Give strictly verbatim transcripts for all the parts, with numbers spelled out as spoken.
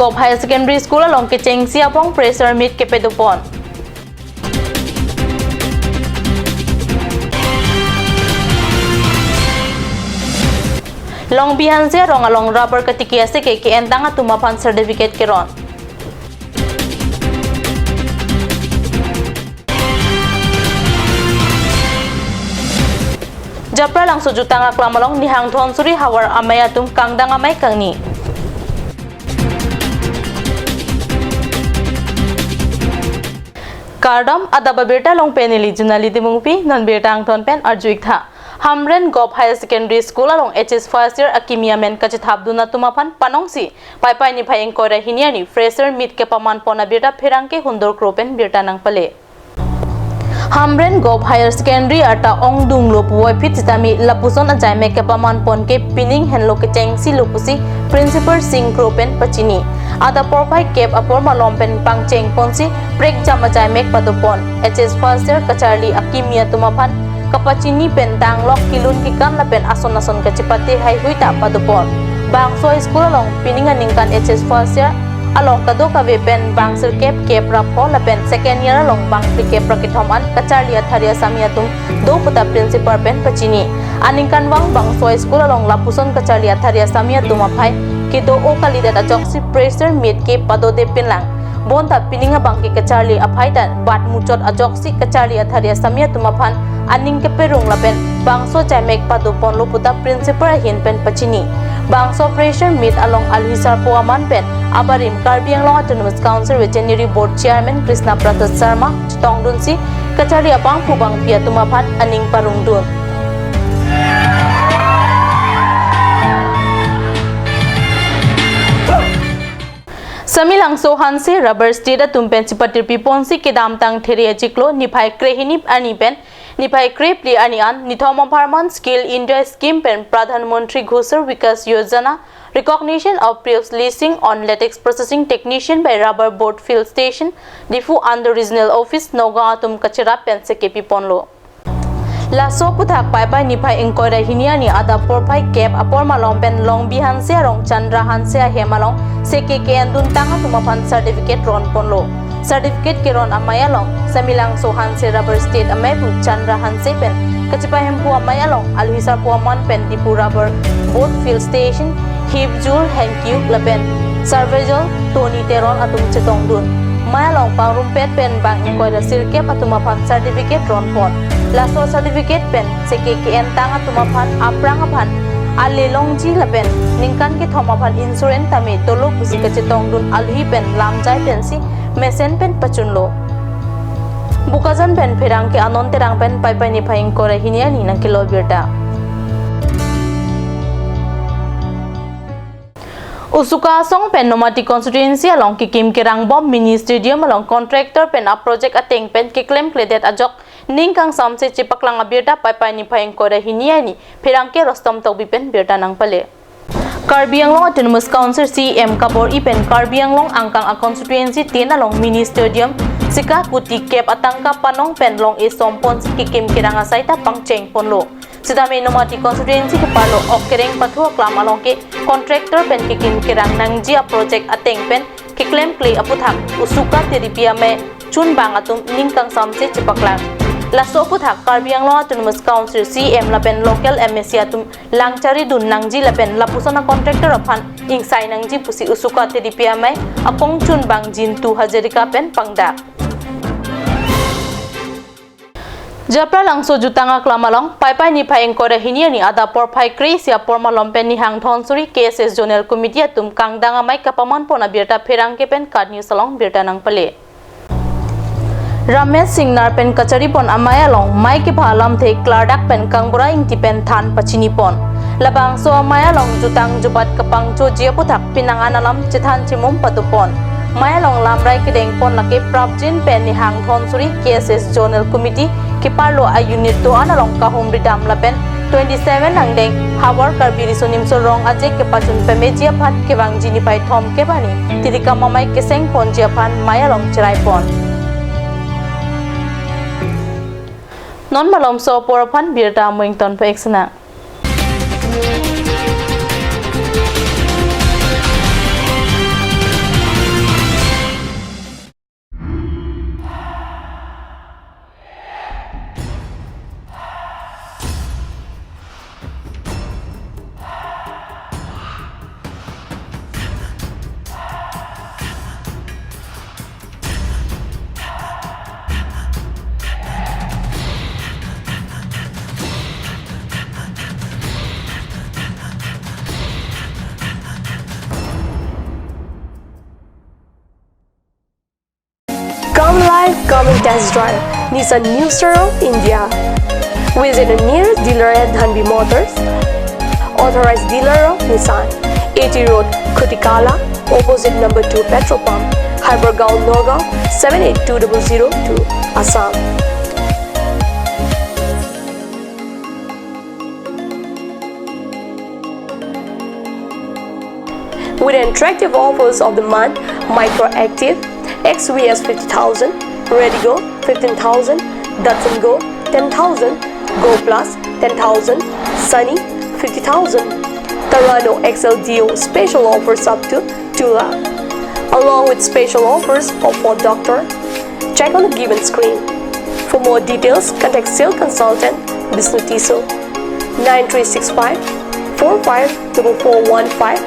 Govt Higher Secondary School along kechengsi abong fresher meet kepadopon. Longbi Hanse arong along rubber katiki aseke ke-entang atum aphan certificate keron. Japralangso jutang aklam along Nihang Dhonsuri havar amei atum kangdang amei kangni. Kardom, adap abirta along pen neli Junali Timungpi, non birta angthon pen arju-ik tha. Hamren Govt Higher Secondary School along H S first year akimi amen kachethapdun atum aphan panongsi Paipai niphai ingkoi ra hini arni fresher meet kepamanpon abirta pherangke Hundor Kro pen birta nangpale. Hamren Govt Higher Secondary arta ongdunglo puvoiphit sitame lapuson ajaimek kepamanpon ke pining henlo kechengsi lo pusi Principal Sing Kro pen pachini. Adap porphai kep apor malom pen pangchengponsi prekjam ajaimek padopon. H S first year kacharli akimi atum aphan kapachini pen tanglok kilun kikan lapen ason ason kachepate haihui ta padopon. Bangso school along pining aningkan H S first year along kadokave pen bang sirkep kep ra pho lapen second year along bang phli kep ra kethom an kacharli athari asami atum do puta principal pen pachini. Aningkanvang bangso school along lapuson kacharli athari asami atum aphai kedo-o kalidet ajoksi fresher meet kepadodepinlang. Bonta pining abang ke kacharli aphai ta bat muchot ajoksi kacharli athari asami atum aphan aning keperung lapen bangso ajaimek padoponlo puta principal ahin pen pachini. Bangso fresher meet along alhi sarpo aman pen abarim Karbi Anglong Autonomous Council Veterinary Board Chairman Krishna Prasad Sharma chetongdunsi kacharli abangphu bangphi atum aphan aning parongdun. Samelangso Hanse Rubber Estate atum pen chepatirpiponsi kedamtang There achiklo niphai krehini arni pen niphai krephli arni an nithom apharman Skill India Scheme pen Pradhan Mantri Ghosal Vikas Yojana Recognition of Pre-Leasing on Latex Processing Technician by Rubber Board Field Station, Diphu under Regional Office, Nagaon atum kacherap pensi kepiponlo. Laso aphuthak Paipai niphai ingkoi ra hini arni adap porphai kep apor malom pen Longbi Hanse arong Chandra Hanse ahem along seke ke-enduntang atum aphan certificate ronponlo. Certificate keron amei along Samelangso Hanse Rubber Estate ameiphu Chandra Hanse pen kachepahemphu amei along alhi sarpo aman pen Diphu Rubber Board Field Station, Hipjul Hengkiuk lapen Surveyor Tony Teron atum chetongdun. Mei along pangrumpet pen bang ingkoi ra sirkep atum aphan certificate ronpon. Laso certificate pen seke ke-entang atum aphan aphrang aphan ale longji lapen ningkan kethom aphan insurance tame dolo pusi kachetongdun alhi pen lamjai pensi mesen pen pachunlo. Bokajan pen pherangke Anon Terang pen Paipai niphai ingkoi ra hini arni nangkelo birta. Usuka asong pen Nomati constituency along kekim kerangbom mini stadium along contractor pen a-project ateng pen keklemkledet ajok ning kangsamse chepaklang abirta Paipai niphai ingkoi ra hini arni pherangke Rostom Tokbi pen birta nangpale. Karbi Anglong Autonomous Council C E M kabor-i pen Karbi Anglong angkang a-constituency tin along mini stadium sika kuti kep atangka panong pen long-e somponsi kekim kerang asai ta pangchengponlo. Sitame Nomati constituency keparlo ok kereng pathu aklam along ke contractor pen kekim kerang nangji a-project ateng pen keklemkle aphuthak Usuka T D P amei chunbang atum ning kangsamse chepaklang. Laso aphuthak Karbi Anglong Autonomous Council C E M lapen local M A C atum langcharidun nangji lapen lapuson a-contractor aphan ingsai nangji pusi Usuka T D P amei akong chunbang Jintu Hazarika pen pangdak. Japralangso jutang aklam along Paipai niphai ingkoi ra hini arni adap porphai kre-isi apor malom pen Nihang Dhonsuri K S S Zonal Committee atum kangdang amei kapamanpon abirta pherangke pen KAT News along birta nangpale. Ramesh Singnar pen kacharipon amei along mei kepha alamthe klardak pen Kangbura Ingti pen than pachinipon. Labangso amei along jutang jubat kapangchoji aphuthak penang an alam chethan chimum padopon. Mei along lamrai kedengpon lake prapjin pen Nihang Dhonsuri K S S Zonal Committee keparlo a-unit do-an along kahumri dam lapen twenty seven angdeng havar Karbi Riso Nimso Rong Aje kepachun pameji aphan kevangji niphai thomkep arni tirikam amei kesengponji aphan mei along cheraipon. Non malomso apor aphan birta amoington pa-ik sena. Live, come and test drive Nissan New Star of India. Visit a nearest dealer at Dhanvi Motors, authorized dealer of Nissan, A T Road, Khutikala, opposite number two petrol pump, Hypergaon, Nagaon, seven eight two double zero two, Assam. With attractive offers of the month, Micra Active, X V S fifty thousand, Redigo fifteen thousand, Datsun Go ten thousand, Go Plus ten thousand, Sunny fifty thousand, Terrano X L D O special offers up to two lakh, along with special offers of Ford Doctor. Check on the given screen. For more details, contact sales consultant Bishnu Tisso, nine three six five four five double four one five,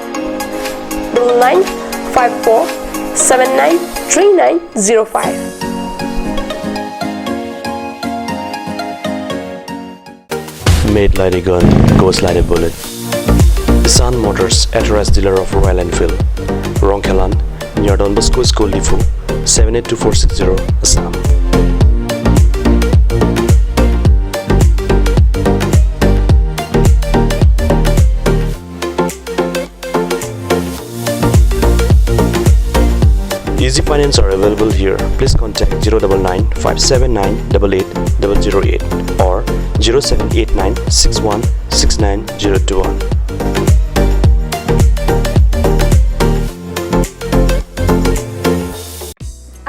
double nine five four seven nine three nine zero five. Made like a gun, goes like a bullet. Sun Motors, authorized dealer of Royal Enfield. Rongkhelan, near Don Bosco School, Diphu, seven eight two four six zero, Assam. Easy Finance are available here. Please contact zero double nine five seven nine double eight double zero eight or zero seven eight nine six one six nine zero two one.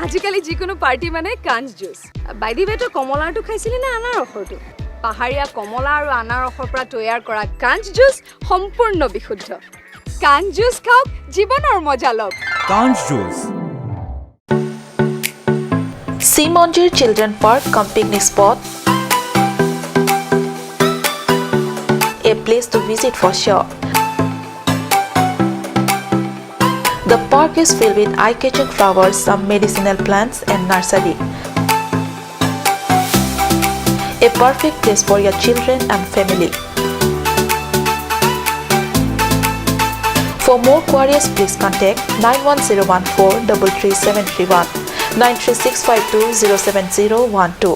আজিকালি যিকোনো পাৰ্টি মানে কাঞ্চ juice. By the ৱে, তই কমলাৰটো খাইছিলি নে আনাৰসৰটো? পাহাৰীয়া কমলা আৰু আনাৰসৰ পৰা তৈয়াৰ কৰা কাঞ্চ জুচ সম্পূৰ্ণ বিশুদ্ধ। কাঞ্চ জুচ খাওক, জীৱনৰ মজা লওক। Kanch Juice. Simonjir Children Park cum picnic spot, a place to visit for sure. The park is filled with eye-catching flowers, some medicinal plants and nursery. A perfect place for your children and family. For more queries, please contact nine one zero one four double three seven three one, nine three six five two zero seven zero one two.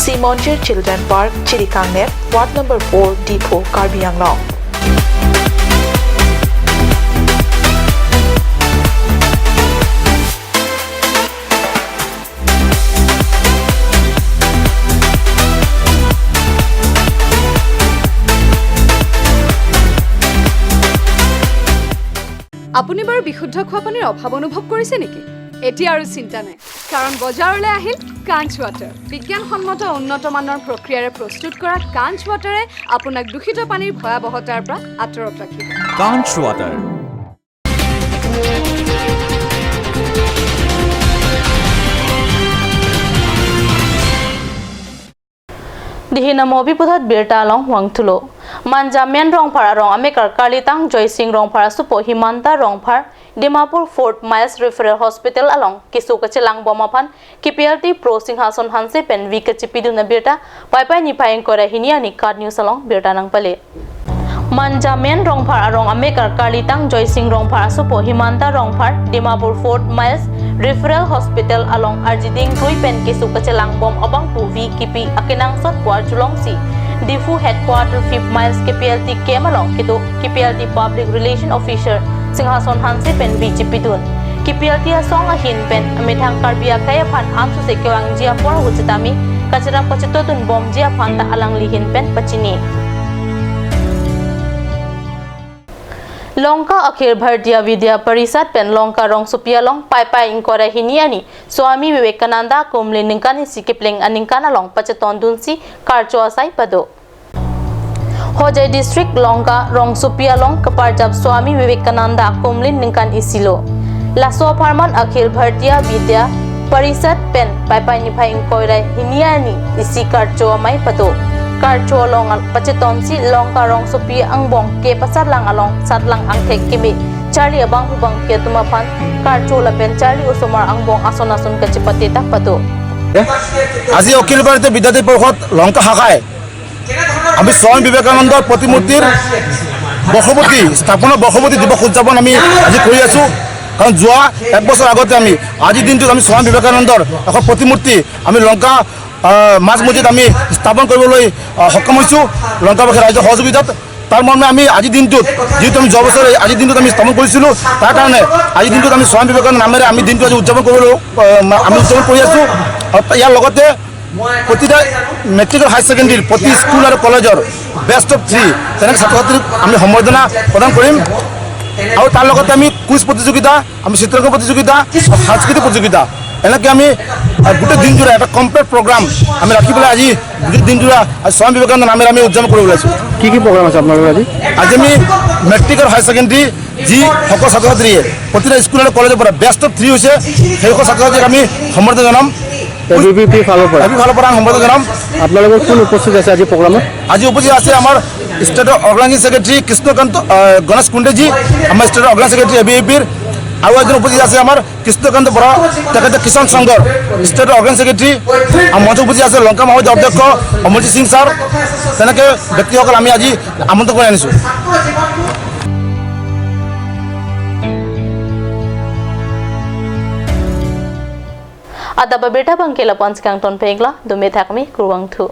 Simonjir Children Park, Chirikangner, Ward number four, Diphu, Karbi Anglong. আপুনি বাৰু বিশুদ্ধ খোৱা পানীৰ অভাৱ অনুভৱ কৰিছে নেকি? এতিয়া আৰু চিন্তা নাই, কাৰণ বজাৰলৈ আহিল কাঞ্চ ৱাটাৰ। বিজ্ঞানসন্মত উন্নত মানৰ প্ৰক্ৰিয়াৰে প্ৰস্তুত কৰা কাঞ্চ ৱাটাৰে আপোনাক দূষিত পানীৰ ভয়াৱহতাৰ পৰা আঁতৰত ৰাখিব। Kanch Water. Dihin amo pi puthot birta along vangthulo. Manjamen Rongphar arong amekar karlitang Joysing Rongphar asupo Himanta Rongphar Dimapur Fort Miles Referral Hospital along keso kachelangbom aphan K P L T Pro Singhason Hanse pen vi kachipidun abirta Paipai niphai ingkoi ra hini arni KAT News along birta nangpale. Manjamen Rongphar arong amekar karlitang Joysing Rongphar asupo Himanta Rongphar Dimapur Fort Miles Referral Hospital along arjiding krui pen keso kachelangbom abangphu vi kipi akenangsot pu arjulongsi Diphu Headquarter Fifth Miles K P L T camp along kedo K P L T Public Relation Officer Singhason Hanse pen vi chipidun. K P L T asong ahin pen amethang Karbi akhei aphan ansose kevangji apor ahut sitame kacherap kachetodunbomji aphan ta alangli ahin pen pachini. Lanka Akhil Bharatiya Vidya Parishad pen Lanka rongsopi along Paipai ingkoi ra hini arni Swami Vivekananda akumlin ningkan isi keplang aningkan along pachetondunsi karcho asai pado. Hojai District Lanka rongsopi along kaparjap Swami Vivekananda akumlin ningkan isilo. Laso apharman Akhil Bharatiya Vidya Parishad pen Paipai niphai ingkoi ra hini arni isi karcho amei pado. Karcho along pachetonsi Lanka rongsopi angbong kepasatlang along satlang angthek keme charli abangphu bangphi atum aphan karcho lapen charli osomar angbong ason ason kachepate ta pado. আজি অখিল ভাৰতীয় বিদ্যাৰ্থী পৰিষদ লংকা শাখাই আমি স্বামী বিবেকানন্দৰ প্ৰতিমূৰ্তিৰ বৰ্ষপূৰ্তি, স্থাপনা বৰ্ষপূৰ্তি দিৱস উদযাপন আমি আজি কৰি আছো। কাৰণ যোৱা এক বছৰ আগতে আমি আজিৰ দিনটোত আমি স্বামী বিবেকানন্দৰ এখন প্ৰতিমূৰ্তি আমি লংকা, আহ, মাজমজিয়াত আমি স্থাপন কৰিবলৈ, আহ, সক্ষম হৈছোঁ লংকাবাসী ৰাইজৰ সহযোগিতাত। তাৰ মৰ্মে আমি আজিৰ দিনটোত, যিহেতু আমি যোৱা বছৰ এই আজিৰ দিনটোত আমি স্থাপন কৰিছিলোঁ, তাৰ কাৰণে আজিৰ দিনটোত আমি স্বামী বিবেকানন্দ নামেৰে আমি দিনটো আজি উদযাপন কৰিবলৈ, আহ, আমি উদযাপন কৰি আছোঁ। আৰু ইয়াৰ লগতে প্ৰতিটা মেট্ৰিক আৰু হায়াৰ ছেকেণ্ডেৰীৰ প্ৰতি স্কুল আৰু কলেজৰ বেষ্ট অফ থ্ৰী তেনেকে ছাত্ৰ ছাত্ৰীক আমি সম্বৰ্ধনা প্ৰদান কৰিম। আৰু তাৰ লগতে আমি কুইজ প্ৰতিযোগিতা, আমি চিত্ৰাংকন প্ৰতিযোগিতা, সাংস্কৃতিক প্ৰতিযোগিতা, এনেকে আমি, আহ, গোটেই দিনজোৰা এটা কমপ্লিট প্ৰগ্ৰাম আমি ৰাখি পেলাই আজি গোটেই দিনজোৰা আজি স্বামী বিবেকানন্দ নামেৰে আমি উদযাপন কৰিব ওলাইছোঁ। কি কি প্ৰগ্ৰাম আছে আপোনালোকৰ আজি? আজি আমি মেট্ৰিক আৰু হায়াৰ ছেকেণ্ডেৰী যিসকল ছাত্ৰ ছাত্ৰীয়ে প্ৰতিটো স্কুল আৰু কলেজৰ পৰা বেষ্ট অফ থ্ৰী হৈছে, সেইসকল ছাত্ৰ ছাত্ৰীক আমি সম্বৰ্ধনা জনাম। এ বি ভি পিৰ ফালৰ পৰা। এ বি ভি পিৰ ফালৰ পৰা আমি সম্বৰ্ধনা জনাম। আপোনালোকৰ কোন উপস্থিত আছে আজি প্ৰগ্ৰামত? আজি উপস্থিত আছে আমাৰ ষ্টেটৰ অৰ্গেনাইজিং ছেক্ৰেটাৰী কৃষ্ণকান্ত, আহ, গণেশ কুণ্ডেজী, আমাৰ ষ্টেটৰ organising secretary A B V পিৰ, আৰু এজন উপস্থিত আছে আমাৰ কৃষ্ণকান্ত বৰা, তেখেতে কিষাণ সংঘৰ ষ্টেটৰ অৰ্গেনাইজিং ছেক্ৰেটাৰী, আৰু মঞ্চত উপস্থিত আছে লংকা মহাসমিতিৰ অধ্যক্ষ অমৰজিৎ সিং ছাৰ, তেনেকে ব্যক্তিসকল আমি আজি আমন্ত্ৰণ কৰি আনিছোঁ। Adap abirta abangke lapu-an si kangton pengla, dome thakme, kurvangthu.